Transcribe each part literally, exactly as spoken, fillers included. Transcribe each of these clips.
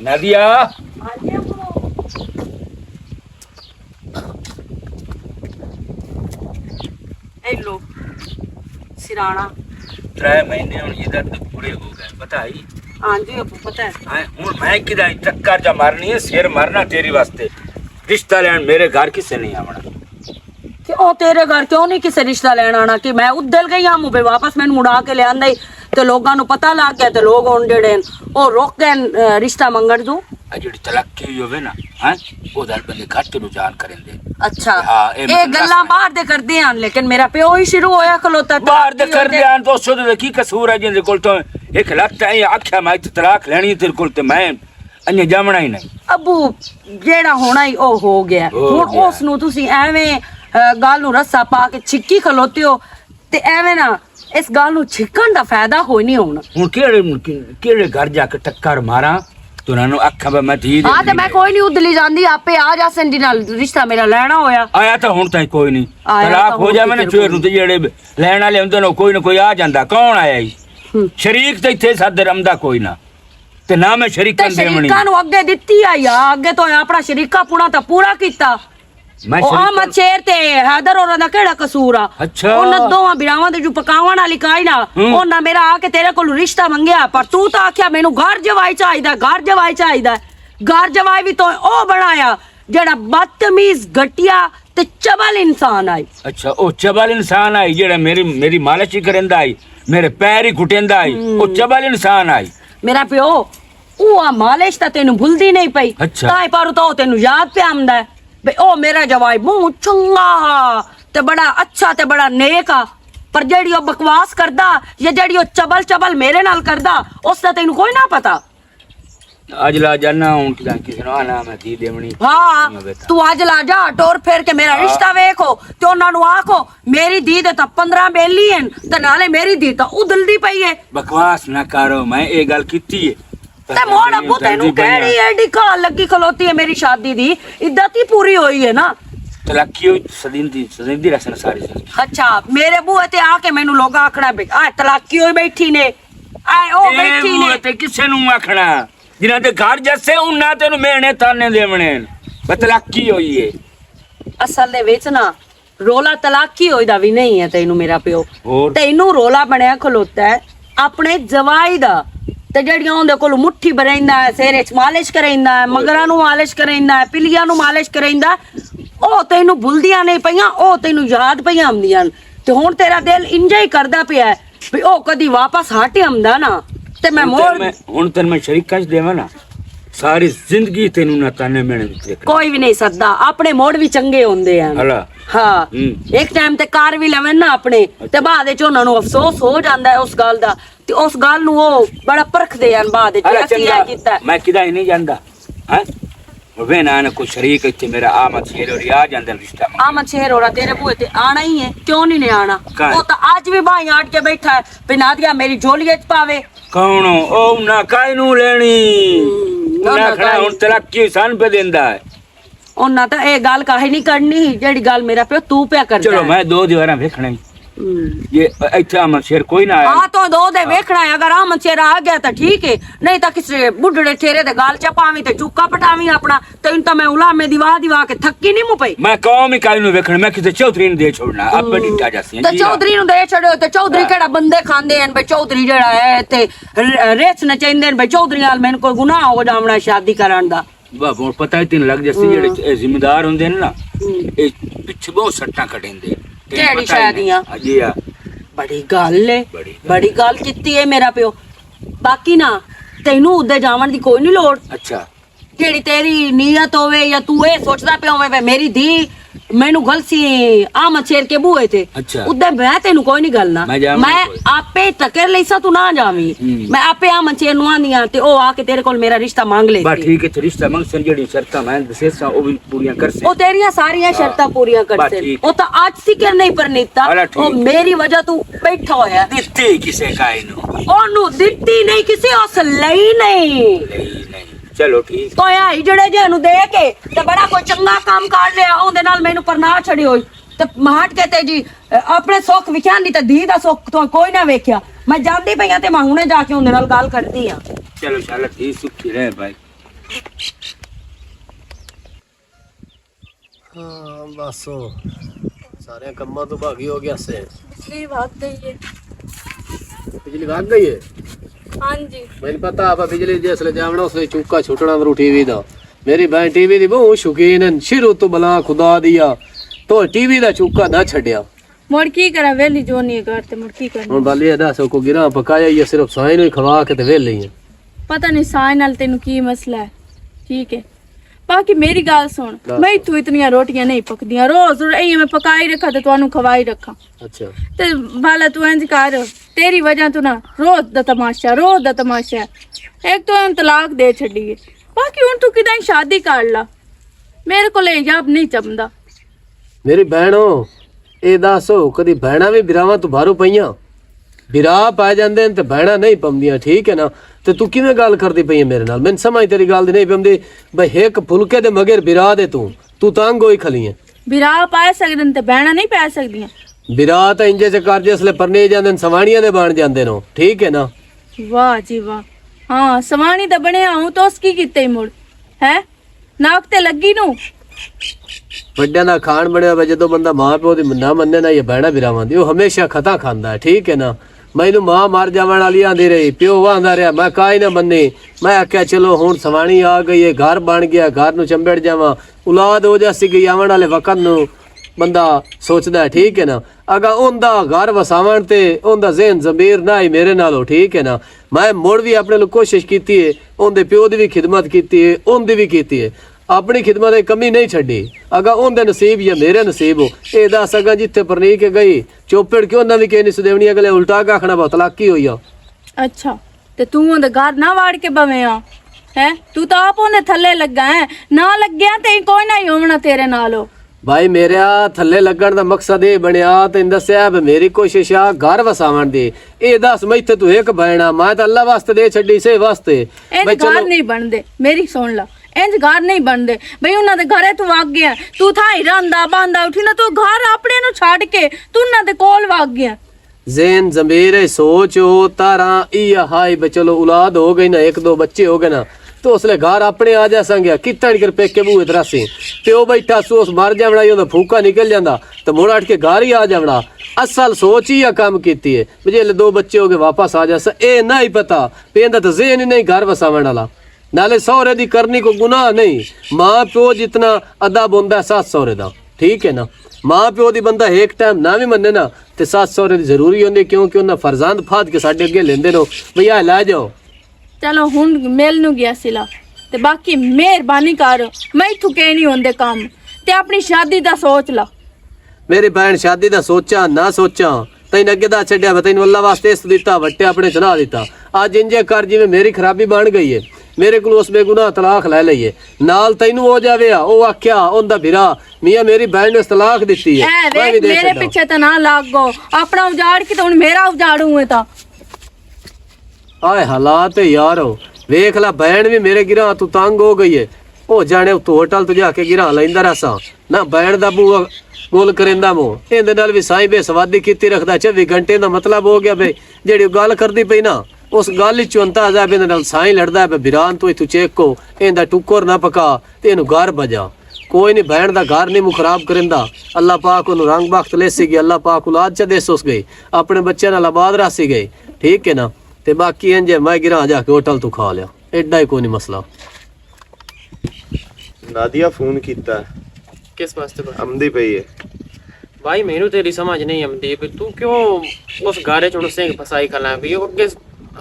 نادیا۔ اے لو، سرانا۔ ترے مہینے ہن ادھر تے پورے ہو گئے، پتہ ہے؟ ہاں جی، ابو، پتہ ہے۔ ہاں، ہن میں کدا چکر جا مارنی ہے، سر مرنا تیری واسطے۔ رشتہ لین میرے گھر کسے نہیں آونا۔ کہ او تیرے گھر کیوں نہیں کسے رشتہ لین آنا؟ کہ میں ادھر گئی ہاں، مبے واپس مینوں مڑا کے لے آندا ہی، تے لوگاں نوں پتہ لگ گیا، تے لوگ ہن جڑے ہن، او رک گئے ہن، اے، رشتہ منگن توں۔ اے جڑی تلاکی ہوئی ہووے نا، ہاں، او دل بندے گھر تے رجحان کرن دے۔ اچھا، ہاں، اے اے مطلب گلاں باہر دے کردے ہن، لیکن میرا پیو ہی شروع ہویا کھلوتا باہر دے تلاکی ہوئی کردے ہن۔ دوستو، تے کی قصور ہے جن دے کول تو ایک لت ہے، آکھیا میں تے طلاق لینی تیرے کول، تے میں انہیں جامنا ہی نہیں۔ ابو، جیڑا ہونا ہی او ہو گیا۔ ہو ہن گیا۔ اس نوں تسی ایویں، اے، گل نوں رسا پا کے چھکی کھلوتے ہو، تے ایویں نا اس گل نوں چھکن دا فائدہ کوئی نہیں ہونا۔ ہن کیڑے، کیڑے گھر جا کے ٹکر ماراں تے انہاں نوں آکھاں بے میں دھی دے ہاں، تے میں کوئی نہیں ادلی جاندی، آپے آ جاسن جی نال رشتہ میرا لینا ہویا۔ آیا تاں ہن تائیں کوئی نہیں۔ آیا طلاق تاں ہو ہن جاوے نا، فکر چور نوں تے جیڑے لین والے ہوندے نے، کوئی نہ کوئی آ جاندا۔ کون آیا ای؟ ہم۔ شریک تے ایتھے سادے رمدا کوئی نہ۔ تے نہ میں شریکاں تے دیونی۔ شریکاں نوں اگے دتی آ یا، اگے تو اپنا شریکا پونا تاں پورا کیتا۔ میں او شریکاں احمد شیر تے حیدر ہوراں دا کیڑا قصور آ؟ اچھا۔ انہاں دوواں بھراواں دے جو پکاون والی کائی نا، ہوں۔ انہاں میرا آ کے تیرے کول رشتہ منگیا، پر تو تاں آکھیا مینوں گھر جوائی چاہیدا، گھر جوائی چاہیدا۔ گھر جوائی بھی تو او بنایا، جڑا بدتمیز، گھٹیا تے چبل انسان آئی۔ اچھا، او چبل انسان آئی، جڑا میری، میری مالش ہی کریندا آئی، میرے پیر ہی گھٹیندا آئی، او ہوں۔ چبل انسان آئی۔ میرا پیو، او آ مالش تاں تینوں بھلدی نہیں پئی۔ اچھا۔ تاں پر تو تینوں یاد پیا آمدا ہے۔ بے او میرا جوائی بہت چنگا ہا، تے بڑا اچھا تے بڑا نیک ہا۔ پر جیڑی او بکواس کردا یا جیڑی او چبل چبل میرے نال کردا، اس دا تینوں کوئی نہ پتا۔ اج لا جانا ہوں کہ کسی نوں آنا میں دھی دیونی۔ ہاں، تو اج لا جا، ٹور پھر کے میرا ہاں۔ رشتہ ویکھو، تے انہاں نوں آکھو، میری دھی دے تاں پندرہ بیلی ہن، تے نالے میری دھی تاں ادلدی پئی ہے۔ بکواس نہ کرو، میں اے گل کیتی ہے۔ تے موڑ ابو تینوں کہڑی ایڈی کال لگی کھلوتی ہے میری شادی دی؟ عدت ہی پوری ہوئی ہے نا۔ تلاکی ہوئی سدیندی، سدیندی رسن ساری زندگی۔ اچھا، میرے بوئے تے آ کے مینوں لوگاں آکھنا بے، آ تلاکی ہوئی بیٹھی نے، آ او بیٹھی نے۔ تے کسے نوں آکھنا؟ جنہاں دے گھر جسے انہاں تینوں مینے تانے دیونے۔ بے تلاکی ہوئی ہے۔ اصل دے وچ نا، رولا طلاقی ہوئی دا وی نہیں ہے تینوں میرا پیو۔ اور؟ تینوں رولا بنیا کھلوتا ہے اپنے جوائی دا۔ تے جڑیاں اوندے کول مٹھی بھریندا ہے، سر اچ مالش کریندا ہے، مگراں نوں مالش کریندا ہے، پلیاں نوں مالش کریندا ہے، او تینوں بھلدیاں نہیں پیاں، او تینوں یاد پیاں آمدیاں۔ تے ہن تیرا دل انجا ہی کردا پیا ہے۔ بھی او کدی واپس ہٹ ہمدا نا، تے میں ہن موڑ تین میں، ہن تین میں شریکاں چ دیواں نا، ساری زندگی تینوں نہ تانے مینے وچ رکھنا۔ کوئی بھی نہیں سددا، اپنے موڑ بھی چنگے ہوندے ہیں۔ ہلا۔ ہاں، ہوں۔ ایک ٹائم تے کار بھی لون نا اپنے، تے بعد وچ انہاں نوں افسوس ہو جاندا ہے اس گل دا، تے اس گل نوں او بڑا پرکھدے ہیں بعد وچ، ہلا، اسی چنگا، اے کیتا ہے۔ میں کدا ہی نہیں جاندا۔ ہاں؟ وینا نہ کوئی شریک اتھے میرا آمد شیر اور آ جاندے رشتہ منگن۔ آمد شیر اور تیرے بوئے تے آنا ہی ہے، کیوں نہیں نے آنا؟ کائے؟ او تاں اج بھی باہیں اٹ کے بیٹھا ہے، پنا دیا میری جھولی اچ پاوے۔ کون؟ او نہ کائے نوں لینی؟ ہوں، نہ نہ کھڑا کائے۔ ہن ترقی سن پہ دیندا ہے۔ انہاں تاں اے گل کاہی نہیں کرنی، جیڑی گل میرا پیو تو پیا کردا چلو، ہے۔ میں دو دیواراں ویکھنا ہی۔ ہوں۔ یہ اتھے امن شیر کوئی نہ آیا۔ آ تو دو دے ویکھنا ہے، اگر امن شیر آ گیا تاں ٹھیک ہے، نہیں تاں کسے بڈھڑے ٹھیرے دے گال چا پاویں تے چکا پٹاویں اپنا، تے ان تاں میں علامے دیوا دیوا کے تھکی نہیں مو پئی۔ میں قوم ہی کاہی نوں ویکھنا، میں کسے چودھری نوں دے چھوڑنا، آپ پہ ڈٹا جاسی ہیں تے جی۔ چودھری نوں دے چھڑو تے چودھری ہاں۔ کیڑا بندے کھاندے ہیں بھئی، چودھری جیڑا ہے تے ر-، ریچ نچیندے ہیں بھئی، چودھری نال مینوں کوئی گناہ ہو جاونا شادی کرن دا۔ واہ، ہن پتہ ہی تین لگ جاسی، ہوں۔ جیڑے اے ذمہ دار ہوندے نے نا، ہوں۔ اے پچھے بہت سٹاں کٹیندے۔ تین کیڑی پتہ ہی شے نہیں۔ دیاں؟ ہاں جی، ہاں۔ بڑی گل ہے، بڑی گل۔ بڑی گل کیتی ہے میرا پیو۔ باقی نا، تینوں ادے جاون دی کوئی نہیں لوڑ۔ اچھا۔ جیڑی تیری نیت ہوے یا تو اے سوچدا پیا ہوے، وے میری دھی مینوں گل سی آ مچھیر کے بوئے تے۔ اچھا۔ ادے میں تینوں کوئی نہیں گلنا۔ میں جاواں میں کوئی۔ آپے ٹکر لیسا، تو نہ جاویں۔ ہوں۔ میں آپے آ مچھیر نوں آندی ہاں تے او آ کے تیرے کول میرا رشتہ مانگ لیسی۔ بس ٹھیک ہے، تے رشتہ منگ سن، جیڑی شرطاں میں دسے ساں، او بھی پوریاں کر سن۔ او تیریاں ساریاں ہاں۔ شرطاں پوریاں کر بس سن۔ ٹھیک ہے۔ او تاں اج فکر نہیں پر نیتا۔ اچھا، ٹھیک۔ او میری وجہ تو بیٹھا ہویا۔ دتی کسے کائے نو؟ اونوں دتی نہیں کسے، اس لئی نہیں۔ لئی نہیں۔ چلو ٹھیک۔ تو آئی جڑے جے نو دے کے تے بڑا کوئی چنگا کام کر لیا، اوندے نال مینوں پرنا چھڑی ہوئی۔ تے ہٹ کے تے جی، اپنے سکھ وکھیا نہیں تے دھی دا سکھ تو کوئی نہ ویکھیا۔ میں جاندی پئی ہاں تے میں ہنے جا کے اوندے نال گل کردی ہاں۔ چلو شالا دھی سکھی رہے بھائی۔ ہاں، بس او سارے کماں تو بھاگی ہو گیا سے۔ بجلی بھاگ گئی ہے۔ بجلی بھاگ گئی ہے؟ ہاں جی۔ مینوں پتا آپ بجلی جس لے جاونا اس لے چوکا چھٹنا مرو ٹی وی دا۔ میری بہن ٹی وی دی بہت شوقین ہے، شروع تو بلا خدا دیا۔ تو ٹی وی دا چوکا نہ چھڈیا۔ مڑ کی کراں، ویلی جو نہیں گھر تے مڑ کی کرنا۔ ہن بھالی ادا سو کو گراں پکایا، یہ صرف سائیں نوں ہی کھوا کے تے ویلے ہی ہیں۔ پتہ نہیں سائیں نال تینوں کی مسئلہ ہے۔ ٹھیک ہے، باقی میری گل سن، میں تو اتنیاں روٹیاں نہیں پکدیاں، روز روز ایہی میں پکائی رکھاں تے تانوں کھوائی رکھاں۔ اچھا۔ تے بھلا تو انج کر، تیری وجہ تو نا روز دا تماشا، روز دا تماشا۔ ایک تو ہن طلاق دے چھڈی ہے، باقی ہن تو کداں شادی کر لا، میرے کول اے جاب نہیں چمدا۔ میری بہنو، اے دسو، کدی بہناں وی براواں تو باہروں پئیاں؟ برا پائے جاندے نے تے بہناں نہیں پمدیاں، ٹھیک ہے نا؟ تے تو کیویں گل کردی پئی ہے میرے نال؟ مینوں سمجھ تیری گل دی نہیں پمدی۔ بھئی، ہک پھلکے دے مگر برا دے تو، تو تنگ ہوئی کھلی ہے۔ برا پائے سکدے نے تے بہناں نہیں پائے سکدیاں؟ برا تاں انجے چ کر جس لے پرنے جاندے نے، سوانیاں دے بن جاندے نے، ٹھیک ہے نا؟ واہ جی واہ۔ ہاں، سوانی دا بنیا ہوں تو اس کی کیتے ہی مڑ؟ ہے؟ ناک تے لگی نو۔ وڈیاں دا کھان بنیا ہوئے، جدوں بندہ ماں پیو دی نہ مننے نہ، یہ بہنا براواں دی، وہ ہمیشہ خطا کھاندا ہے، ٹھیک ہے نا؟ مینوں ماں مر جاون والی آندی رہی، پیو آندا رہیا، میں کائی نہ مننی۔ میں آکھیا، "چلو، ہن سوانی آ گئی ہے، گھر بن گیا، گھر نوں چمبڑ جاواں، اولاد ہو جاسی گئی آون والے وقت نوں۔" بندہ سوچدا ہے، ٹھیک ہے نا؟ اگا اوندا گھر وساون تے اوندا ذہن ضمیر نہ ہی میرے نال ہو، ٹھیک ہے نا؟ میں مڑ وی اپنے لو کوشش کیتی ہے، اوندے پیو دی وی خدمت کیتی ہے، اوندی وی کیتی ہے۔ اپنی خدمت دی کمی نہیں چھڈی۔ اگا اوندے نصیب یا میرے نصیب ہو، اے دس اگا جتھے پرنی کے گئی، چوپڑ کیوں نہ وی کہنی سدیونی، اگلے الٹا کا آکھنا بہت لاکی ہوئی آ۔ اچھا، تے تو اوندے گھر نہ واڑ کے بویں آ؟ ہیں؟ تو تا آپ اوندے تھلے لگا ہے، نہ لگیا تے کوئی نہ ہی ہونا تیرے نال ہو۔ بھائی میرا، تھلے لگن دا مقصد اے بنیا تے دسیا بھی میری کوشش آ گھر وساون دی۔ اے دس میں تے تو ایک بہنا، میں تے اللہ واسطے دے چھڈی سے واسطے۔ انج بھائی گھر چلو۔ نہیں بندے، میری سن لا، انج گھر نہیں بندے۔ بھائی انہاں دے گھرے تو وگ گیا، تو تھا ہی رہندا باندا اٹھی نا، تو گھر اپنے نو چھڈ کے تو انہاں دے کول وگ گیا۔ ذہن ضمیر اے سوچ او تاراں ای ہائی بے چلو اولاد ہو گئی نا، ایک دو بچے ہو گئے نا، تو اس لے گھر اپنے آ جا سانگیا، کتنا نکر پیک کے بوئے تراسی۔ پیو بیٹھا سو اس مر جاونا، یہ پھوکا نکل جاندا، تو مڑ اٹھ کے گھر ہی آ جاونا۔ اصل سوچ ہی آ کام کیتی ہے۔ مجھے لے دو بچے ہو گئے واپس آ جا سا، اے نہ ہی پتا، پیندا تو ذہن ہی نہیں گھر وساون والا۔ نالے سہرے دی کرنی کو گناہ نہیں۔ ماں پیو جتنا ادب ہوندا ہے سس سہرے دا، ٹھیک ہے نا؟ ماں پیو دی بندہ ایک ٹائم نہ وی مننے نا، تے سس سہرے دی ضروری ہوندی، کیونکہ انہاں فرزند پھاد کے ساڈے اگے لیندے نو، بھئی آ لے جاؤ۔ چلو ہن مل نو گیا سلا، تے باقی مہربانی کر، میں اتھوں کہنی ہوندے کام، تے اپنی شادی دا سوچ لا۔ میری بہن شادی دا سوچاں نہ سوچاں، تین اگے دا چھڈیا، میں تینوں اللہ واسطے اس دیتا، وٹے اپنے چنا دیتا۔ اج انجے کر جویں میری خرابی بن گئی ہے، میرے کول اس بے گناہ طلاق لے لئی ہے، نال تینوں ہو جاوے آ۔ او آکھیا اوندا بھرا، "میاں میری بہن نے طلاق دتی ہے۔" اے میں ویکھ، بھی دے میرے چھڈاں۔ پیچھے تے نہ لگ گو، اپنا اجاڑ کے تے ہن میرا اجاڑوں ہے تاں۔ آئے حالات ہے یارو، ویکھ لا بہن بھی میرے گراں تو تنگ ہو گئی ہے۔ او جانے اتو ہوٹل تو جا کے گراں لیندا رہساں۔ نہ بہن دا منہ گول کریندا مو۔ ایندے نال بھی سائیں بے سوادی کیتی رکھدا، چوبی گھنٹے دا مطلب ہو گیا بے، جیڑی گل کردی پئی نا، اس گل وچوں اندازہ ہے بے، ایندے نال سائیں لڑدا ہے بے، بیران تو اتو چیک کو، ایندا ٹکر نہ پکا، تے اینو گھر بجا۔ کوئی نہیں، بہن دا گھر نہیں مو خراب کریندا۔ اللہ پاک اونوں رنگ بخت لیسی گئی، اللہ پاک اولاد چ دیسوس گئی، اپنے بچے نال آباد راسی گئی۔ ٹھیک ہے نا؟ تے باقی انجے میں گراں جا کے ہوٹل تو کھا لیا، ایڈا ہی کوئی نہیں مسئلہ۔ نادیہ فون کیتا۔ کس واسطے بھائی؟ آمدی پئی ہے۔ بھائی، مینوں تیری سمجھ نہیں آمدی بھی تو کیوں اس گارے چ ہن سنگھ پھسائی کھلا بھی، او اگے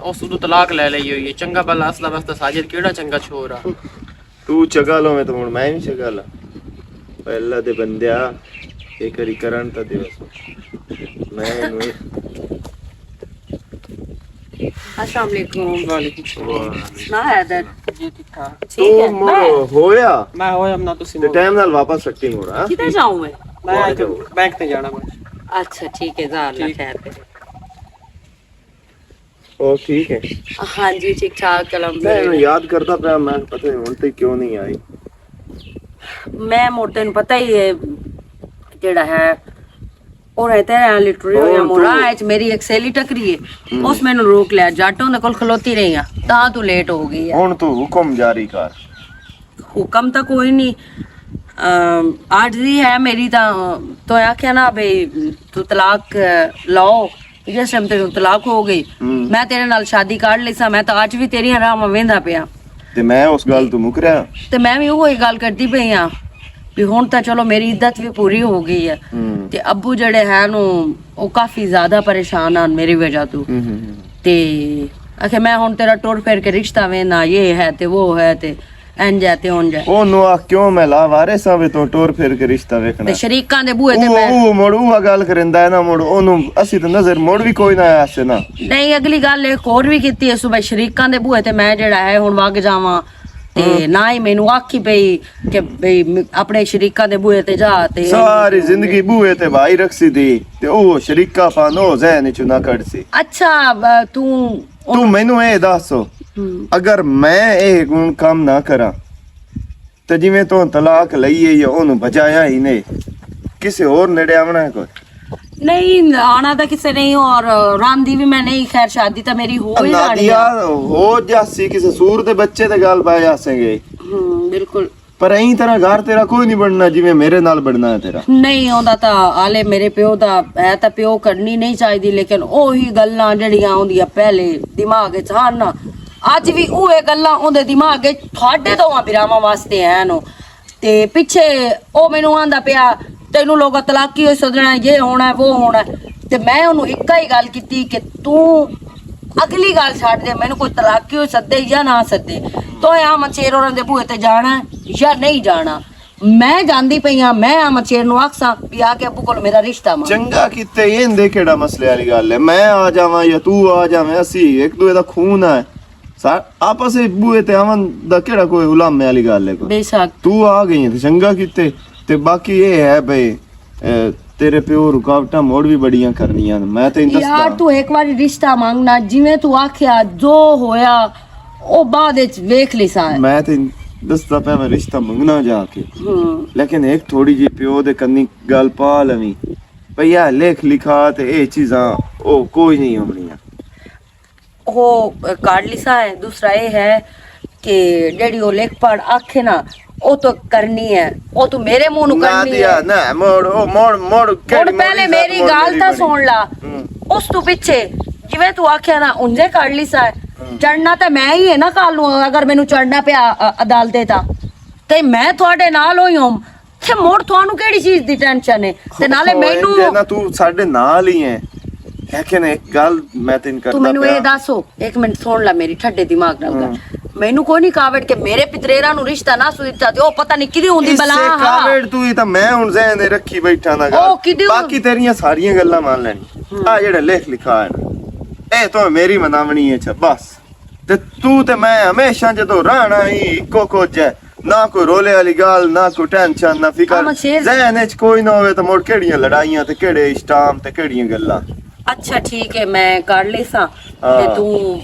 اس تو طلاق لے لئی ہوئی ہے۔ چنگا بھلا اصلا واسطے ساجد کیڑا چنگا چھوڑ آ۔ تو چگل ہوویں تو ہن میں وی چگل ہاں۔ اے اللہ دے بندیا، ایک واری کرن تاں دیو۔ میں اینوں السلام علیکم۔ وعلیکم السلام۔ سنا حیدر؟ جی، ٹھیک ٹھاک۔ ٹھیک تو ہے، مڑ میں ہویا؟ میں ہویا، میں تسی تے مڑ۔ ٹائم نال واپس سکتی مڑ، ہاں؟ کدھر جاؤں میں؟ میں بینک تے جانا میں۔ اچھا، ٹھیک ہے، جزاک اللہ ٹھیک۔ خیر کرے۔ او ٹھیک ہے۔ ہاں جی، ٹھیک ٹھاک، میں الحمدللہ۔ یاد کردا پیا، میں پتہ نہیں ہن تک کیوں نہیں آئی۔ میں مڑ تینوں پتہ ہی ہے جیڑا ہے، اور ہے تیرے نال لٹری او ہویا تو مورا، اچ میری ایک سہیلی ٹکری ہے، ہم۔ اس مینوں روک لیا، جٹ اندے کول کھلوتی رہی آ، تاں تو لیٹ ہو گئی ہے۔ ہن تو حکم جاری کر۔ حکم تاں کوئی نہیں۔ آج دی ہے میری تاں، تو آکھیا نا بھئی، تو طلاق لو۔ جس ٹائم تیرے طلاق ہو گئی، میں تیرے نال شادی کر لیساں۔ میں تاں اج وی تیریاں راہواں ویندا پیاں۔ تے میں اس گل تو مکریا۔ تے میں وی اوہی گل کردی پئی آں، بھی ہن تاں چلو میری عدت وی پوری ہو گئی ہے۔ تے ابو جڑے ہیں نو، او کافی زیادہ پریشان ہن میری وجہ تو۔ تے آکھے، میں ہن تیرا ٹر پھر کے رشتہ وینا، یہ ہے تے وہ ہے تے انج ہے تے انج ہے۔ او نو آکھ، کیوں میں لا وارث ہاں وے تو ٹر پھر کے رشتہ ویکھنا؟ تے شریکاں دے بوئے تے او میں او مڑ او گل کریندا ہے نا، مڑ او نو اسی تے نظر مڑ وی کوئی نہ آیا سے نا۔ نہیں، اگلی گل ایک ہور وی کیتی ہے، صبح شریکاں دے بوئے تے میں جڑا ہے ہن وگ جاواں، تے نہ ہی مینوں آکھی پئی کہ بھئی م-، اپنے شریکاں دے بوئے تے جا تے ساری زندگی بوئے تے بھائی رکھسی دی، تے او شریکا پانو ذہن چ نہ کڈسی۔ اچھا، ب-، تو تو مینوں اے دس، اگر میں اے گن کم نہ کراں، تے جویں تو طلاق لئی ہے یا اونوں بجایا ہی نہیں، کسے ہور نڑے آونا ہے کوئی؟ نہیں، آنا تاں کسے نہیں، اور راندی بھی میں نہیں، خیر شادی تاں میری ہو ہی اللہ جانی دیا، ہے۔ ہو جاسی کسے سور دے بچے تے گل پا جاسیں گے۔ ہوں، بالکل۔ پر ایں طرح گھر تیرا کوئی نہیں بننا جویں میرے نال بننا ہے تیرا۔ نہیں، اوندا تاں حالے میرے پیو دا ہے تاں پیو کرنی نہیں چاہیدی، لیکن اوہی گلاں جڑیاں اوندیاں پہلے دماغ وچ ہن نا، اج وی اوہے گلاں اوندے دماغ وچ تھوڑے دوواں بھراواں واسطے ہیں نو۔ تے پچھے او مینوں آندا پیا، "تینوں لوگاں طلاقی ہوئی سدنا، یہ ہونا ہے، وہ ہونا ہے۔" تے میں اونوں اکا ہی گل کیتی کہ توں اگلی گل چھڈ دے، مینوں کوئی طلاقی ہوئی سدے یا نہ سدے، تو اے آ مچھیر ہوراں دے بوئے تے جانا ہے یا نہیں جانا؟ میں جاندی پئی ہاں، میں آ مچھیر نوں آکھساں بھی آ کے ابو کول میرا رشتہ مانگ۔ چنگا کیتے، ایندے کیڑا مسئلے والی گل ہے؟ میں آ جاواں یا تو آ جاویں، اسی ایک دوے دا خون ہے۔ سا-، آپس وچ بوئے تے آون دا کیڑا کوئی علامے والی گل ہے کوئی؟ بے شک۔ تو آ گئی ہے تے چنگا کیتے۔ تے باقی اے ہے بھئی، اے، تیرے پیو رکاوٹاں مڑ وی بڑیاں کرنیاں نے۔ میں تے دسدا۔ یار، تو ایک واری رشتہ مانگنا، جویں تو آکھیا، جو ہویا، او بعد وچ ویکھ لیساں۔ میں تے دسدا پیا، میں رشتہ منگنا جا کے۔ لیکن ایک تھوڑی جی پیو دے کنی گل پا لویں۔ بھئی، اے لکھ لکھا تے اے چیزاں، او کوئی نہیں ہونیاں۔ او کارڈ لسا ہے۔ دوسرا اے ہے کہ جیڑی او لکھ پڑھ آکھے نا، او تو کرنی ہے، او تو میرے منہ نو نہ کرنی دیا، ہے۔ نہ، مڑ، او مڑ، مڑ، ہن کیڑی پہلے موڑی میری ساتھ مڑ گل میری تاں بنی۔ سن لا۔ ہوں۔ اس تو پچھے جویں تو آکھیا نا، انجے کارڈ لسا ہے۔ ہوں۔ چڑھنا تے میں ہی ہے نا کل نو، اگر مینوں چڑھنا پیا، ا-، عدالتیں تاں۔ تے میں تہاڈے نال ہوئی ہوں۔ تے مڑ تھانوں کیڑی چیز دی ٹینشن ہے؟ تے نالے او مینوں انجے نا تو ساڈے نال ہی ہے۔ لیکن ایک گل میں تین تو کردا مینوں پیا۔ اے دسو، ایک منٹ سن لا میری ٹھڈے دماغ نال گل۔ ہاں۔ مینوں کوئی نہیں کاوڑ کہ میرے پتریراں نوں رشتہ نہ سو دتا تے او پتہ نہیں کدی ہوندی اس بلا سے ہا۔ کاوڑ تو ہی تاں میں ہن ذہن وچ رکھی بیٹھا نا گل۔ او کدی ہو- باقی تیریاں ساریاں گلاں مان لین۔ ہاں۔ آ جڑا لکھ لکھا ہے نا، اے تو میری مناونی ہے، اچھا بس۔ تے تو تے میں ہمیشہ جدوں رہنا ہی اکو کچھ ہے، نہ کوئی رولے والی گل، نہ کوئی ٹینشن، نہ فکر۔ ہاں، مشیر۔ ذہن وچ کوئی نہ ہوئے تے مڑ کیڑیاں لڑائیاں تے کیڑے اشتام تے کیڑیاں گلاں۔ اچھا، ٹھیک ہے، میں کر لیساں۔ ہاں۔ تے تو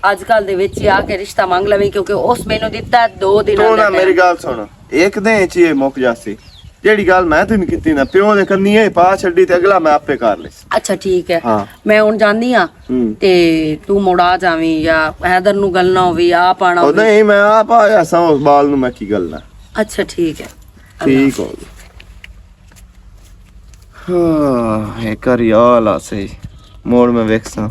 اج کل دے وچ ہی آ کے رشتہ منگ لویں، کیونکہ اس مینوں دتا ہے دو دن تو نہ میری گل سن، ایک دن وچ ہی مک جاسی۔ جیڑی گل میں تینوں کیتی نا، پیو دے کنی اے پا چھڈی تے اگلا میں آپے کر لیس۔ اچھا، ٹھیک ہے۔ ہاں۔ میں ہن جاندی ہاں۔ ہوں۔ تے تو مڑ آ جاویں یا حیدر نو گلنا ہووی، آپ آنا او ہووی۔ نہیں، میں آپ آیا ساں، اس بال نو میں کی گلنا۔ اچھا، ٹھیک ہے۔ ٹھیک ہو گیا۔ ہاں، ایک ہر یال آ سہی۔ موڑ میں ویکھ ساں۔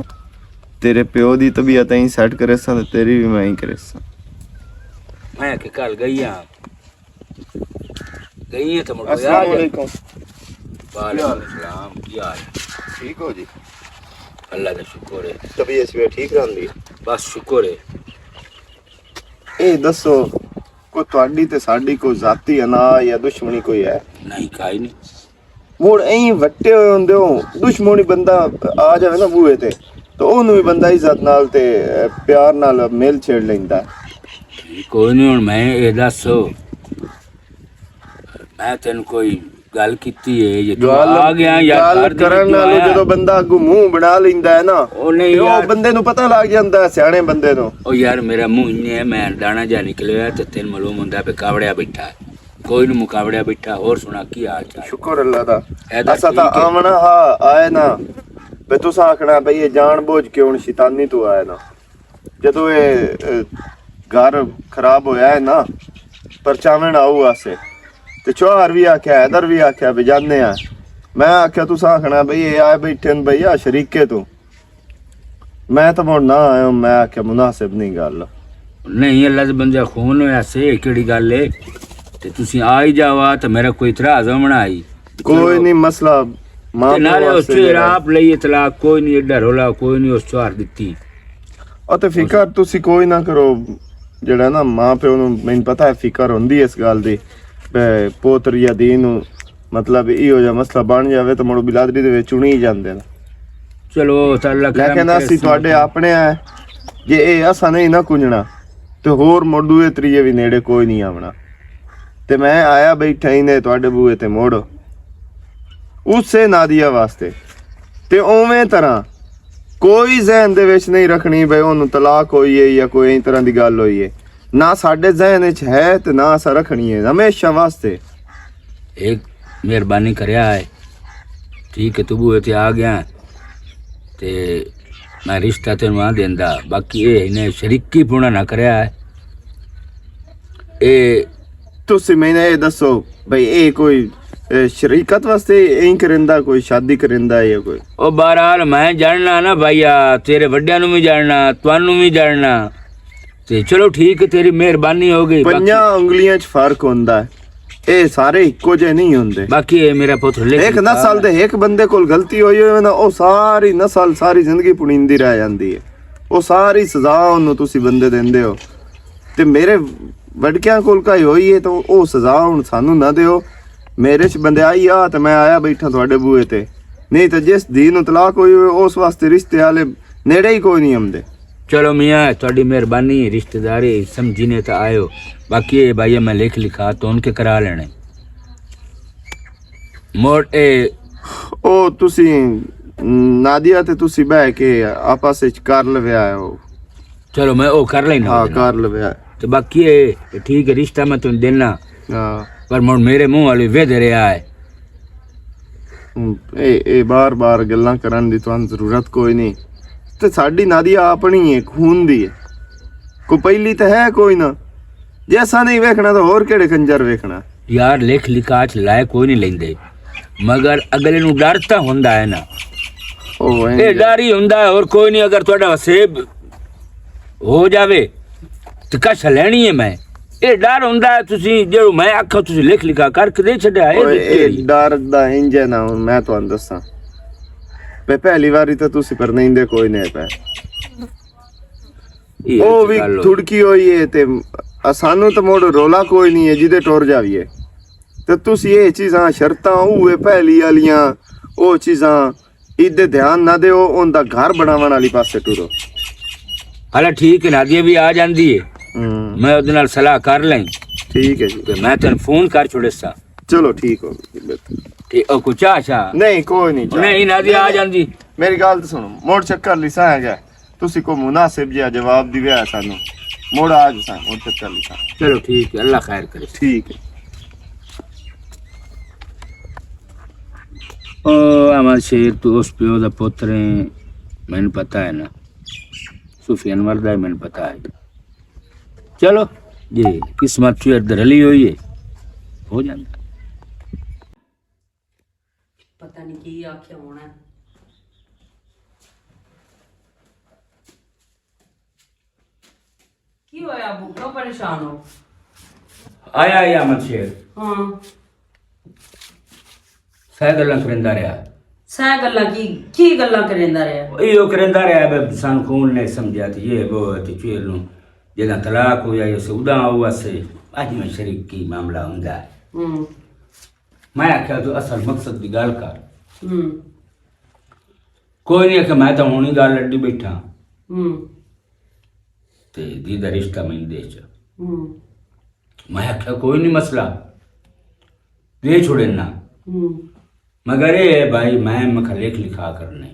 تیرے پیو دی طبیعت ایں سیٹ کرے ساں تے تیری بھی میں ایں کرے ساں۔ میں کہ کل گئی ہاں۔ گئی ہے تو مڑ السلام علیکم۔ وعلیکم السلام، کیا حال ہے؟ ٹھیک ہو جی؟ اللہ کا شکر ہے۔ طبیعت شبیعت ٹھیک رہندی؟ بس شکر ہے۔ اے دسو، کوئی تہاڈی تے ساڈی کوئی ذاتی انا یا دشمنی کوئی ہے؟ نہیں، کائی نہیں۔ مڑ ایں وٹے ہوئے ہوندے ہو، دشمنی بندہ آ جاوے نا بوئے تے، تو اونوں وی بندہ عزت نال تے پیار نال میل چھیڑ لیندا۔ کوئی نہیں، ہن میں اے دس، میں تینوں کوئی گل کیتی ہے یا تو گل، آ گیا یا گل کر دی کرن تو نالوں آیا؟ جدوں بندہ اگوں منہ بنا لیندا ہے نا، او نہیں تے او یار۔ بندے نوں پتہ لگ جاندا ہے، سیانے بندے نوں۔ او یار، میرا منہ انج ہے، میں دانا جا نکلیا تے تینوں معلوم ہوندا پہ کاوڑیا بیٹھا ہے۔ کوئی نوں مقابلہ بیٹھا، اور سنا کی حال چال؟ شکر اللہ دا۔ حیدر اسا تا ٹھیک ہے؟ آونا ہا، آئے نا۔ بے تسا آکھنا بھئی یہ جان بوجھ کے ہن شیطانی تو آئے نا۔ جدوں اے، اے، گھر خراب ہویا ہے نا، پرچاون آؤ آسے۔ تے چوہر وی آکھیا، حیدر وی آکھیا، بھی جانے آ۔ میں آکھیا، تساں آکھنا بھئی اے آئے بیٹھے نے بھئی، آ شریکے تو۔ میں تاں مڑ نہ آیا، میں آکھیا، مناسب نہیں گل۔ نہیں، اللہ دے بندے، خون ہویا سے، کیڑی گل ہے؟ تے تسی آ ہی جاوا، تے میرا کوئی اعتراض ہونا آئی۔ کوئی نہیں، مسئلہ ماں تے نالے پیو اس واسطے چوہر جڑا آپ لئی اطلاق، کوئی نہیں، ایڈا رولا کوئی نہیں، اس چوہر دتی۔ او تے فکر تسی کوئی نہ کرو، جڑا نا ماں پیو نوں، مینوں پتہ ہے فکر ہوندی اس گل دی، پہ پوتر یا دین نوں، مطلب، ایہو جا مسئلہ بن جاوے تے مڑو بلادری دے وچ چنی ہی جاندے نے۔ چلو، تے اللہ کرم لیکن کرے اسی سب تہاڈے کو۔ اپنے آ، جے اے اساں نہیں نہ کنجنا، تے ہور مڑ دوئے تریے وی نیڑے کوئی نہیں آونا۔ تے میں آیا بیٹھا ہی نے تہاڈے بوئے تے مڑ اسے نادیہ واسطے۔ تے اوویں طرح کوئی ذہن دے وچ نہیں رکھنی بھئی اونوں طلاق ہوئی ہے یا کوئی ایں طرح دی گل ہوئی ہے۔ نہ ساڈے ذہن وچ ہے تے نہ اساں رکھنی ہے، ہمیشہ واسطے۔ ایک مہربانی کریا ہے، ٹھیک ہے، تو بوئے تے آ گیا تے میں رشتہ تینوں آ دیندا، باقی اے نے شریکی پونا نہ کریا ہے۔ اے تسی میں اے دسو بھئی اے کوئی، اے، شریکت واسطے ایں کریندا، کوئی شادی کریندا ہے یا کوئی؟ او بہرحال میں جاننا نا بھائیا، تیرے وڈیاں نوں بھی جاننا، تانوں بھی جاننا۔ تے چلو ٹھیک ہے، تیری مہربانی ہو گئی، باقی پنجاں انگلیاں چ فرق ہوندا ہے، اے سارے اکو جے نہیں ہوندے۔ باقی اے میرا پتر لکھ ایک نسل دے ایک بندے کول غلطی ہوئی ہوئے نا، او ساری نسل، ساری زندگی پنیندی رہ جاندی ہے۔ او ساری سزا اونوں تسی بندے دیندے ہو۔ تے میرے وڈکیاں کول کائی ہوئی ہے، تے او سزا ہن سانوں نہ دیو۔ میرے چ بندے آئی آ، تے میں آیا بیٹھا تہاڈے بوئے تے۔ نہیں تے جس دین نوں طلاق ہوئی ہوئے، اس واسطے رشتے والے نیڑے ہی کوئی نہیں آمدے۔ چلو میاں، تہاڈی مہربانی، رشتہ داری سمجھی نے تے آئے ہو۔ باقی اے بھائی، میں لکھ لکھا تو ان کے کرا لینے۔ موڑ اے او تسی نادیہ تے تسی بہ کے آپس وچ کر لویا ہے او۔ چلو، میں او کر لینا ہاں، اودے نال۔ کر لویا۔ تے باقی اے، اے ٹھیک ہے، رشتہ میں تینوں دینا۔ ہاں۔ پر مڑ میرے منہ والی ودھ رہیا ہے۔ ہم، اے، اے بار بار گلاں کرن دی تانوں ضرورت کوئی نہیں۔ تے ساڈی نادیہ اپنی ہے، خون دی ہے۔ کوئی پہلی تے ہے کوئی نہ۔ جے اساں نہیں ویکھنا تے ہور کیڑے کنجر ویکھنا؟ یار، لکھ لکھا چ لائے کوئی نہیں لیندے، مگر اگلے نوں ڈر تاں ہوندا ہے نا۔ او، اے ڈر ہی ہوندا ہے، اور کوئی نہیں۔ اگر تہاڈا وسیب ہو جاوے تے کش لینی ہے میں۔ اے ڈر ہوندا ہے، تسی جیڑو میں آکھاں، تسی لکھ لکھا کر کے دے چھڈیا ہے۔ اوئے، اے ڈر دا انج ہے نا، ہن میں تہانوں دساں۔ میں پہلی واری تے تسی پر نہیں دے کوئی نہیں پے۔ او وی تھڑکی ہوئی ہے تے اسانوں تے موڑ رولا کوئی نہیں ہے جدے ٹر جاویے۔ تے تسی اے چیزاں شرطاں اوہ پہلی والیاں، او چیزاں ایدے دھیان نہ دیو، اون دا گھر بناون والی پاسے ٹرو۔ ہلا ٹھیک ہے، نادیہ بھی آ جاندی ہے۔ ہوں۔ میں اودے نال صلاح کر لیں۔ ٹھیک ہے جی۔ تے میں تینوں فون کر چھوڑے سا۔ چلو ٹھیک ہو گئی، بہتر۔ تے او کچھ آ شا؟ نہیں، کوئی نہیں چاہ۔ نہیں، نادیہ آ جاندی۔ میری گل تے سنو، موڑ چکر لیسا ہے گیا۔ تسی کو مناسب جہا جواب دیوے آ سانو۔ مڑ آ جساں، مڑ چکر لکھاں۔ چلو ٹھیک ہے، اللہ خیر کرے۔ ٹھیک ہے۔ او احمد شیر، تو اس پیو دا پتر ہے، مینوں پتہ ہے نا۔ صوفی انور دا ہے، مینوں پتہ ہے۔ چلو، جی قسمت چ ادھر رلی ہوئی ہے، ہو جاندی۔ پتہ نہیں کی آکھیا ہونا ہے۔ کی ہویا ابو، کیوں پریشان ہو؟ آیا، آیا احمد شیر۔ ہاں۔ سہ گلاں کریندا رہیا۔ سہ گلاں کی، کی گلاں کریندا رہیا؟ ایہو کریندا رہیا، بے سان خون نے سمجھیا تے یہ وہ تے چویر نو جداں طلاق ہویا، یہ سودا ہوا سے، اج میں شریک کی معاملہ ہوندا ہے۔ ہوں۔ میں آکھیا، تو اصل مقصد دی گل کر۔ ہوں۔ کوئی نہیں، آکھیا، میں تاں ہن ہی گل اڈی بیٹھا۔ ہوں۔ تے دی دا رشتہ میں دے چ۔ ہوں۔ میں آکھیا، کوئی نہیں مسئلہ، دے چھوڑے نا۔ ہوں۔ مگر اے ہے بھائی، میں مکھا لکھ لکھا کرنے۔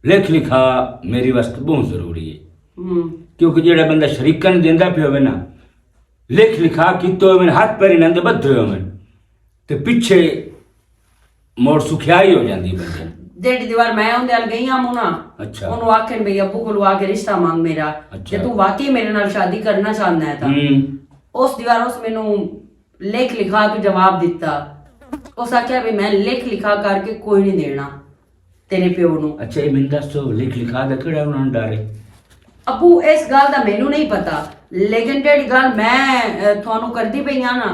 لکھ لکھا میری واسطے بہت ضروری ہے۔ ہوں۔ کیونکہ جیڑا بندہ شریکاں نوں دیندا پیا ہوئے نا، لکھ لکھا کیتے ہوئے، ہاتھ پیر انہاں دے بدھے ہوئے، تے پیچھے موڑ سکھیائی ہو جاندی بندے نوں۔ جیڑی دیوار میں اوندے ال گئی ہاں مونا، اچھا۔ اونوں آکھن بھئی ابو کولوں آ کے رشتہ منگ میرا، اچھا۔ جے تو واقعی میرے نال شادی کرنا چاہندا ہے تاں۔ ہوں۔ اس دیوار اس مینوں لکھ لکھا تو جواب دتا۔ اس آکھیا بھی میں لکھ لکھا کر کے کوئی نہیں دینا تیرے پیو نوں۔ اچھا، یہ مینوں دس تو لکھ لکھا دا کیڑا انہاں نوں ڈر ہے؟ ابو، اس گل دا مینوں نہیں پتا، لیکن جیڑی گل میں، اے، تھانوں کردی پئی ہاں نا،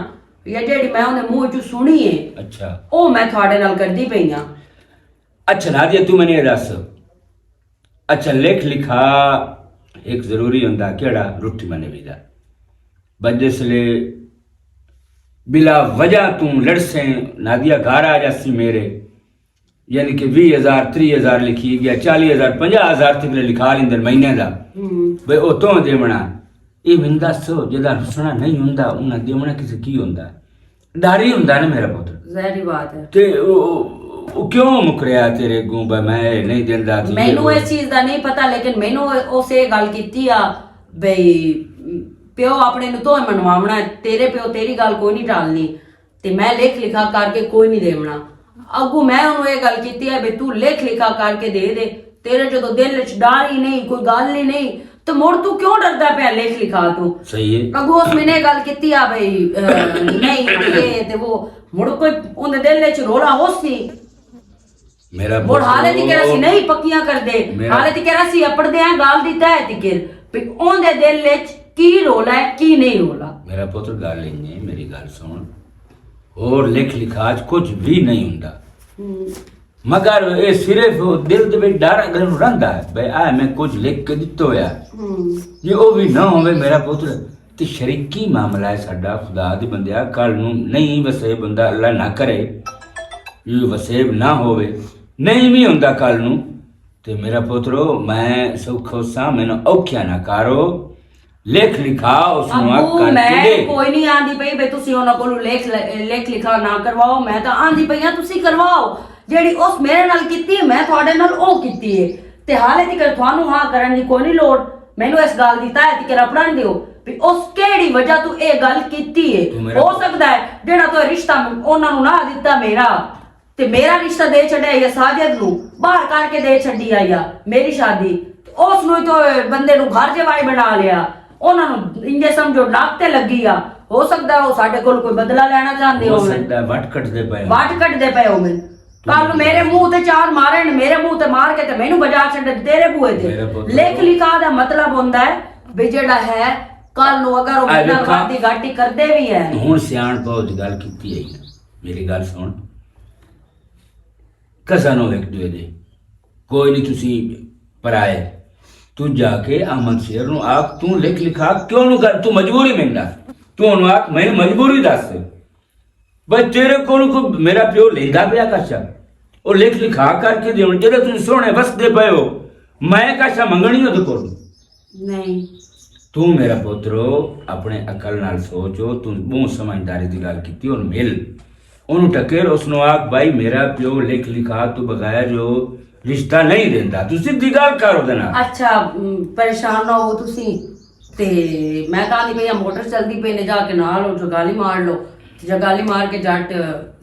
یا جیڑی میں اوندے منہ چوں سنی ہے، اچھا۔ او میں تھوڑے نال کردی پئی ہاں۔ اچھا نادیہ، تو مینوں یہ دس، اچھا، لکھ لکھا ایک ضروری ہوندا، کیڑا؟ روٹی منے ویدا۔ بس جس لے بلا وجہ تو لڑسیں، نادیہ گھر آ جاسی میرے، یعنی کہ ویہہ ہزار، تریہہ ہزار لکھی گیا، چالیہہ ہزار، پنجاہ ہزار تک لکھا لیندے مہینے دا۔ ہوں۔ بے او تو دیونا، یہ مینوں دس، جدا رسنا نہیں ہوندا، انہاں دیونا کسے کی ہوندا؟ ڈر ہی ہوندا نا میرا پتر۔ ظاہری بات ہے۔ تے او، او، او کیوں مکریا تیرے اگوں، بے میں نہیں دیندا تے یہ مینوں وہ۔ اس چیز دا نہیں پتا، لیکن مینوں اس یہ گل کیتی آ بھئی پیو اپنے نوں تو منواونا ہے، تیرے پیو تیری گل کوئی نہیں ٹالنی، تے میں لکھ لکھا کر کے کوئی نہیں دیونا۔ اگوں میں انہوں یہ گل کیتی ہے بھئی تو لکھ لکھا کر کے دے دے، تیرے جدوں دل وچ ڈر ہی نہیں، کوئی گل ہی نہیں، تے مڑ تو کیوں ڈردا پیا لکھ لکھا تو؟ صحیح ہے۔ اگوں اس میں نے گل کیتی آ بھئی، اہ، نہیں، یہ تے وہ، مڑ کوئی اون دے دل وچ رولا ہو سی۔ میرا مڑ حالے تے کہہ رہا سی نہیں پکیاں کر دے، میرا حالے تے کہہ رہا سی اپڑ دے ہیں گال دی تہ تے کر، پھر اون دے دل وچ کی رولا ہے، کی نہیں رولا؟ میرا پتر گل نہیں ہے، میری گل سن۔ اور لکھ لکھاج کچھ بھی نہیں ہوندا۔ ہوں۔ مگر اے صرف دل دے وچ ڈر اگر رہندا ہے، بھئی آ میں کچھ لکھ کے دتا ہویا ہے۔ ہوں۔ جے او بھی نہ ہووے میرا پتر، تے شریکی معاملہ ہے ساڈا، خدا دے بندیا، کل نوں نہیں وسے بندہ، اللہ نہ کرے، یہ وسیب نہ ہووے، نہیں بھی ہوندا کل نوں، تے میرا پترو، میں سوکھو سا، مینوں اوکھیا نہ کرو، لکھ لکھا اس نوں ابو، کر کے میں دے۔ کوئی نہیں آندی پئی بھئی تسی انہاں کولوں لکھ ل-، لکھ لکھا نہ کرواؤ، میں تاں آندی پئی ہاں تسی کرواؤ۔ جیڑی اس میرے نال کیتی ہے، میں تہاڈے نال او کیتی ہے۔ تے حالے تک تھانوں ہاں کرن دی کوئی نہیں لوڑ۔ مینوں اس گل دی تاں ہے تک رپڑن دیو۔ بھی اس کیڑی وجہ تو اے گل کیتی ہے؟ تو میرا ہو سکدا ہے جیڑا تو رشتہ انہاں نوں نہ دتا میرا، تے میرا رشتہ دے چھڈیا یا ساجد نوں، باہر کر کے دے چھڈی آ یا میری شادی، تے اس نوں تو بندے نوں گھر جوائی بنا لیا، انہاں نوں انجے سمجھو ناک تے لگی آ۔ ہو سکدا ہے او ساڈے کول کوئی بدلہ لینا چاہندے ہو ہوون۔ سکدا ہے وٹ کٹدے پئے ہو۔ وٹ کٹدے پئے ہوون۔ کل میرے منہ تے چار مارن، میرے منہ تے مار کے تے مینوں بجا چھڈن تیرے بوئے تے۔ میرے پتر لکھ لکھا دا مطلب ہوندا ہے بھی جیڑا ہے، کل نوں اگر او میرے نال وٹ دی گاٹی کردے بھی ہے۔ ہن سیاݨ پاؤ دی گل کیتی ہے، میری گل سن۔ کسا نو ایک دوے دے۔ کوئی نہیں، تسی پرائے۔ تو جا کے احمد شیر نو آکھ، تو لکھ لکھا کیوں نو کر، تو مجبوری میں دس۔ تو انہوں آکھ، میں مجبوری دس۔ بھائی تیرے کول کو میرا پیو لیندا پیا کاشا؟ او لکھ لکھا کر کے دیون، جدے تسی سوہنے وسدے پئے ہو، میں کاشا منگنی ہو تو کول؟ نہیں۔ تو میرا پترو، اپنے عقل نال سوچو، تو بہت سمجھداری دی گل کیتی، ہن مل۔ اونوں ٹکر، اس نوں آکھ، بھائی، میرا پیو لکھ لکھا تو بغیر جو رشتہ نہیں دیندا۔ تو سیدھی گل کر اودے نال۔ اچھا، ام، پریشان نہ ہو تسی۔ تے میں کہاں دی پئی آں، موٹر چلدی پئی نے، جا کے نال ہو، جگالی مار لو۔ جگالی مار کے جٹ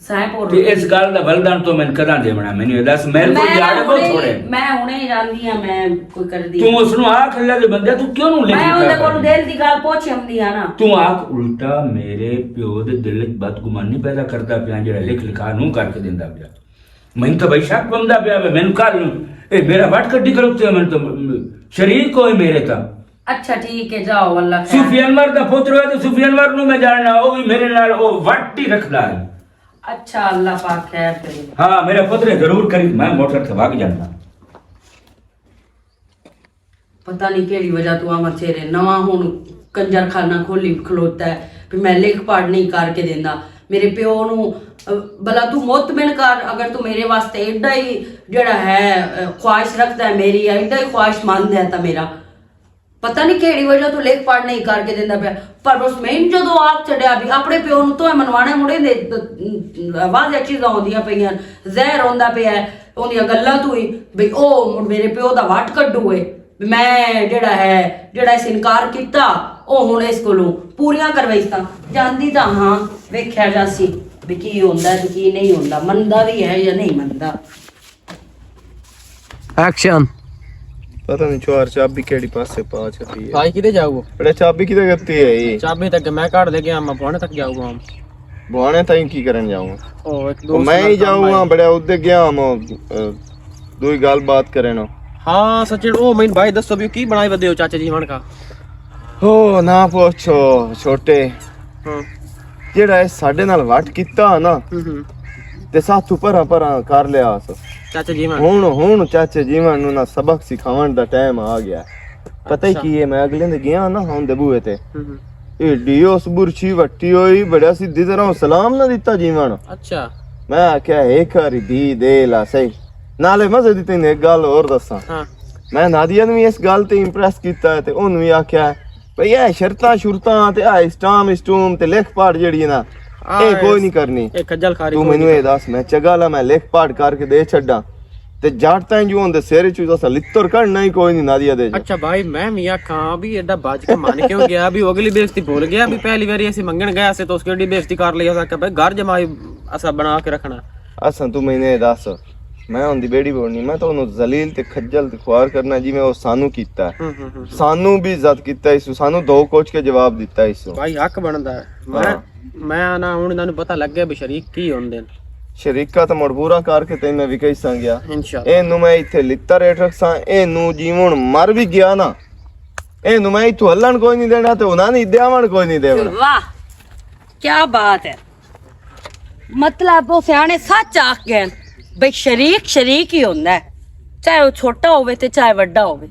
سائیں پور تے اس گل دا ولدان تو میں کداں دیونا؟ مینوں یہ دس، میرے کول میں یار بہت ہنے، تھوڑے۔ میں ہنے جاندی ہاں، میں کوئی کردی تو ہاں۔ اس نوں آکھ، اللہ دے بندے، تو کیوں نوں لکھ میں لکھا اندے کول کر؟ دل دی گل پوچھ آندی ہاں نا۔ تو آکھ، الٹا میرے پیو دے دل وچ بدگمانی پیدا کردا پیا، جڑا لکھ لکھا نوں کر کے دیندا پیا۔ میں تو بھائی شک بندا پیا وے، مینوں کل نوں اے میرا وٹ کڈی کروتے، میں تو شریک ہوئے میرے تا۔ اچھا ٹھیک ہے، جاؤ، اللہ خیر۔ صوفی انور دا پتر ہوئے تو صوفی انور نوں میں جاننا، او بھی میرے نال او وٹ ہی رکھدا ہے۔ اچھا، اللہ پاک خیر کرے۔ ہاں، میرا پتر ہے، ضرور کری، میں موٹر تے بھاگ جانا۔ پتہ نہیں کیڑی وجہ تو آواں تیرے نواں ہن کنجر خانہ کھولی کھلوتا ہے، بھی میں لکھ پڑھ نہیں کر کے دیندا۔ میرے پیو نوں، اہ، بھلا تو مطمئن کر، اگر تو میرے واسطے ایڈا ہی جڑا ہے، اہ، خواہش رکھدا ہے میری، ایڈا ہی خواہش مند ہے تا میرا، پتہ نہیں کیڑی وجہ تو لکھ پڑھ نہیں کر کے دیندا پیا۔ پر اس میں جدوں آکھ چھڈیا بھی اپنے پیو نوں تو منوانا مڑے دے، واضح چیزاں ہوندیاں پیاں، زہر ہوندا پیا ہے اوندیاں گلاں تو ہی، بھی او مڑ میرے پیو دا وٹ کڈو ہے۔ میں جڑا ہے، جڑا اس انکار کیتا، او ہن اس کولوں پوریاں کروائیساں۔ جاندی تاں ہاں، ویکھیا جاسی بھی کی ہوندا ہے تے کی نہیں ہوندا، مندا وی ہے یا نہیں مندا۔ ایکشن۔ پتہ نہیں چوار چابی کیڑی پاسے پا چھڈی ہے۔ بھائی، کدے جاؤ؟ بڑے چابی کدے کرتی ہے یہ؟ چابی تک میں کاٹ دے گیا، میں بھوانے تک جاؤ گا۔ بھوانے تائیں کی کرن جاؤں گا؟ او، ایک او، دوست میں ہی نال کام جاؤں گا، آئے۔ بڑے ادھر گیا ہم، او، دوئی گل بات کرے نا۔ ہاں، سچن، او مین بھائی، دسو بھی کی بنائے ودے ہو چاچا جیون کا؟ او، نہ پوچھو، چھوٹے۔ ہاں۔ جیڑا اے ساڈے نال وٹ کیتا نا، ہوں، ہوں۔ تے ساتھوں پراں پراں کر لیا اس۔ چاچا جیون۔ ہن، ہن چاچے جیون نوں نا سبق سکھاون دا ٹائم آ گیا۔ پتہ ہی اچھا۔ کی ہے، میں اگلے دے گیا نا ہن دے بوئے تے۔ ہوں، ہوں۔ ایڈی اس برچی وٹی ہوئی، بڑا سیدھی طرح سلام نہ دتا جیون۔ اچھا۔ میں آکھیا، "ایک واری دی دے لا سہی۔" نالے مزے دی تینوں ایک گل ہور دساں۔ ہاں۔ میں نادیہ نوں وی اس گل تے امپریس کیتا ہے تے اونوں وی آکھیا ہے، "بھئی، اے شرطاں شرطاں تے اے اسٹام اسٹوم تے لکھ پڑھ جیڑی ہے نا، آ، اے کوئی اس، نہیں کرنی۔" اے کھجل خاری تو کوئی مینوں نہیں اے کرنی۔ دس، میں چگا لا، میں لکھ پڑھ کر کے دے چھڈاں۔ تے جٹ تائیں جو ہوندے سر چوں اساں لتر کڈنا ہی کوئی نہیں نادیہ دے جو۔ اچھا بھائی، میں وی آکھاں بھی ایڈا بج کے من کیوں گیا؟ بھی اگلی بےعزتی بھول گیا؟ بھی پہلی واری اسی منگن گیا سے تو اس کی ایڈی بےعزتی کر لئی، اساں کہ بھائی گھر جمائی اساں بنا کے رکھنا۔ اساں تو میں نے دس، میں ہوندی بیڑی بولنی، میں تو انہوں ذلیل تے کھجل تے خوار کرنا جی میں وہ سانو کیتا ہے۔ ہوں، ہوں، ہوں، ہوں۔ سانو بھی عزت کیتا ہے، سانو دو کوچ کے جواب دیتا ہے۔ بھائی حق بندا ہے۔ میں ہاں۔ میں آنا ہن انہاں نوں پتہ لگ گیا بھی شریک کی ہوندے نے۔ شریکاں تے مجبوراں کر کے تے میں وکئی ساں گیا۔ انشاءاللہ۔ اے نوں میں ایتھے لتا ریٹ رکھساں، اے نوں جیون مر بھی گیا نا، اے نوں میں ایتھوں ہلن کوئی نہیں دینا تے انہاں نے دیاون کوئی نہیں دینا۔ واہ، کیا بات ہے۔ مطلب، وہ سیانے سچ آکھ گئے بھئی، شریک شریک ہی ہوندا ہے، چاہے وہ چھوٹا ہوے تے چاہے وڈا ہوے۔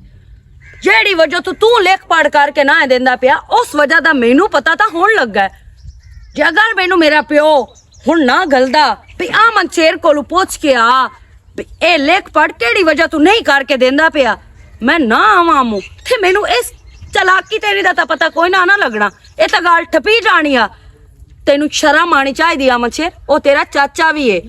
جیڑی وجہ تو تو لکھ پڑھ کر کے نہ دیندا پیا، اس وجہ دا مینوں پتہ تاں ہن لگا ہے۔ جے اگر مینوں میرا پیو ہن نہ گلدا، بھی آ من شیر کولوں پوچھ کے آ، بھی اے لکھ پڑھ کیڑی وجہ تو نہیں کر کے دیندا پیا، میں نہ آواں موں۔ تے مینوں اس چالاکی تیری دا تاں پتہ کوئی نہ نہ لگنا۔ اے تاں گل ٹھپی جانی آ۔ تینوں شرم آنی چاہیدی آ منشیر، او تیرا چاچا وی ہے۔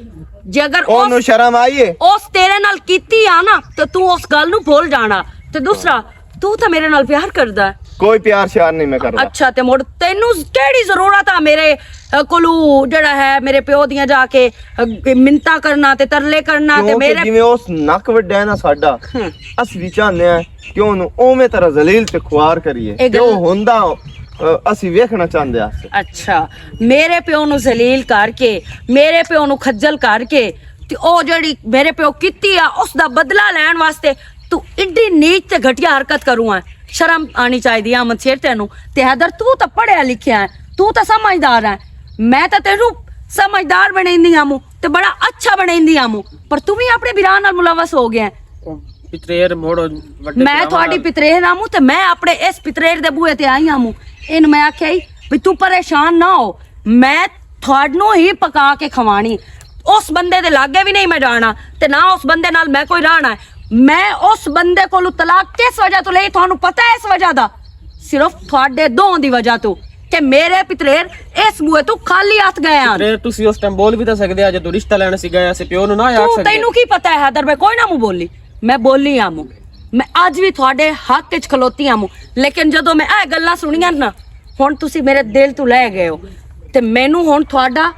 جے اگر اونوں اس، شرم آئی ہے؟ اس تیرے نال کیتی آ نا، تے تو اس گل نوں بھول جانا۔ تے دوسرا، تو تاں میرے نال پیار کردا ہے۔ کوئی پیار شیار نہیں میں کردا۔ اچھا، تے مڑ تینوں کیڑی ضرورت آ میرے، اے، کولوں جڑا ہے میرے پیو دیاں جا کے، اے، منتاں کرنا تے ترلے کرنا تے کیوں کہ میرے جویں اس نک وڈا ہے نا ساڈا، ہم۔ اس وی چاہنے ہیں کہ اونوں اوویں طرح ذلیل تے خوار کریے۔ اے تے او گل ہوندا، اے، اسی ویکھنا چاہندے آں۔ اچھا، میرے پیو نوں ذلیل کر کے، میرے پیو نوں کھجل کر کے، تے او جڑی میرے پیو کیتی آ، اس دا بدلہ لین واسطے تو ایڈی نیچ تے گھٹیا حرکت کروں آ۔ شرم آنی چاہیدی آ، احمد شیر تینوں۔ تے حیدر، تو تاں پڑھیا لکھیا ہے، تو تاں سمجھدار ہے۔ میں تاں تینوں سمجھدار بنیندی آموں تے بڑا اچھا بنیندی آموں، پر تو وی اپنے بھرا نال ملوث ہو گیا ہے۔ او پتریر موڑ وڈے میں بھراواں تھوڑی نال۔ پتریر آموں تے میں اپنے اس پتریر دے بوئے تے آئی آموں۔ ان میں آکھیا ہی بھی تو پریشان نہ ہو، میں تھوڑنوں ہی پکا کے کھوانی۔ اس بندے دے لاگے بھی نہیں میں جانا تے نہ اس بندے نال میں کوئی رہنا ہے۔ میں اس بندے کولوں طلاق کس وجہ تو لئی، تھانوں پتہ ہے اس وجہ دا؟ صرف تھوڑے دوہاں دی وجہ تو کہ میرے پتریر اس بوئے تو خالی ہاتھ گئے ہن۔ پتریر تسی اس ٹائم بول بھی تاں سکدے آ، جدوں رشتہ لینا سی گئے سی پیو نوں نہ آکھ تو سکدے۔ تینوں کی پتہ ہے حیدر، میں کوئی نہ موں بولی، میں بولی آ موں۔ میں اج بھی تھوڑے حق وچ کھلوتی آ موں، لیکن جدوں میں اے گلاں سنیاں نا، ہن تسی میرے دل تو لے گئے ہو تے مینوں ہن تھوڑا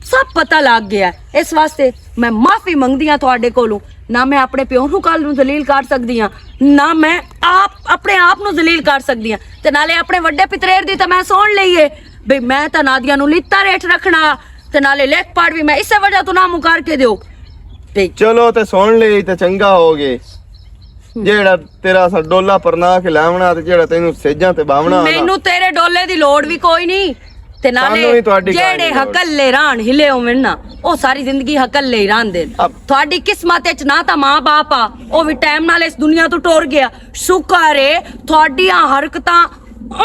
سب پتہ لگ گیا ہے۔ اس واسطے میں معافی منگدی ہاں تہاڈے کولوں۔ نہ میں اپنے پیو نوں کل نوں ذلیل کر سکدی ہاں، نہ میں آپ اپنے آپ نوں ذلیل کر سکدی ہاں۔ تے نالے اپنے وڈے پتریر دی تے میں سن لئی ہے بھئی میں تے نادیہ نوں لیتا ریٹ رکھنا، تے نالے لکھ پڑھ بھی میں اسے وجہ تو نہ مکر کے دیو۔ تے چلو تے سن لئی تے چنگا ہو گئے۔ جیڑا تیرا اساں ڈولا پرنا کے لاونا تے جیڑا تینوں سیجاں تے باونا نا۔ مینوں تیرے ڈولے دی لوڑ وی کوئی نہیں۔ تے نالے سانوں وی تہاڈی کہانی جیڑے لوڑ۔ ہکلے رہن ہلے ہوون نا، او ساری زندگی ہکلے ہی رہندے۔ اب تہاڈی قسمت وچ نہ تاں ماں باپ آ، او وی ٹائم نال اس دنیا تو ٹر گیا۔ شکر اے تہاڈیاں حرکتاں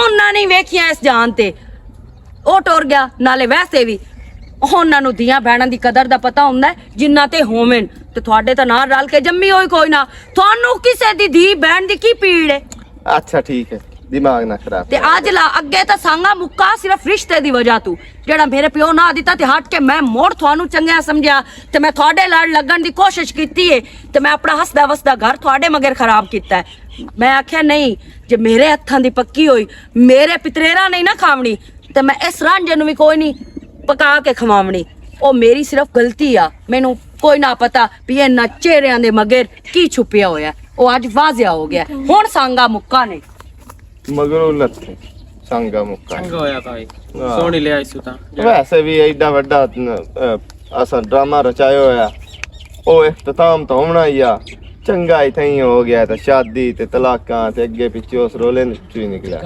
انہاں نہیں ویکھیاں اس جہان تے۔ او ٹر گیا، نالے ویسے وی انہاں نوں دیاں بہناں دی قدر دا پتہ ہوندا ہے، جنہاں تے ہوون تے تہاڈے تاں نال رل کے جمی ہوئی کوئی نہ۔ تہانوں کسے دی دھی بہن دی کی پیڑ ہے؟ اچھا ٹھیک ہے، دماغ نہ خراب تے کر۔ اج لا اگے تاں سانگا مکا صرف رشتے دی وجہ تو، جڑا میرے پیو نہ دیتا تے ہٹ کے میں مڑ تھانوں چنگیا سمجھیا تے میں تہاڈے لڑ لگن دی کوشش کیتی ہے تے میں اپنا ہسدا وسدا گھر تہاڈے مگر خراب کیتا ہے۔ میں آکھیا نہیں، جے میرے ہتھاں دی پکی ہوئی، میرے پتریراں نہیں نہ کھاونی، تے میں اس رانجے نوں وی کوئی نہیں پکا کے کھواونی۔ او میری صرف غلطی آ، مینوں کوئی نہ پتا بھی انہاں چہریاں دے مگر کی چھپیا ہویا ہے۔ او اج واضح ہو گیا۔ ہن سانگا مکا نے۔ مگروں لتھے سانگا مکا۔ چنگا ہویا بھائی۔ ہاں۔ سوہنی لے آئی سو تاں۔ ویسے بھی ایڈا وڈا، ن-، اے، اساں ڈرامہ رچایا ہویا۔ او اختتام تو ہونا ہی آ۔ چنگا ہی تھیں ہو گیا تے شادی تے طلاقاں تے اگے پچھے اس رولے نے چوں ہی نکلیا۔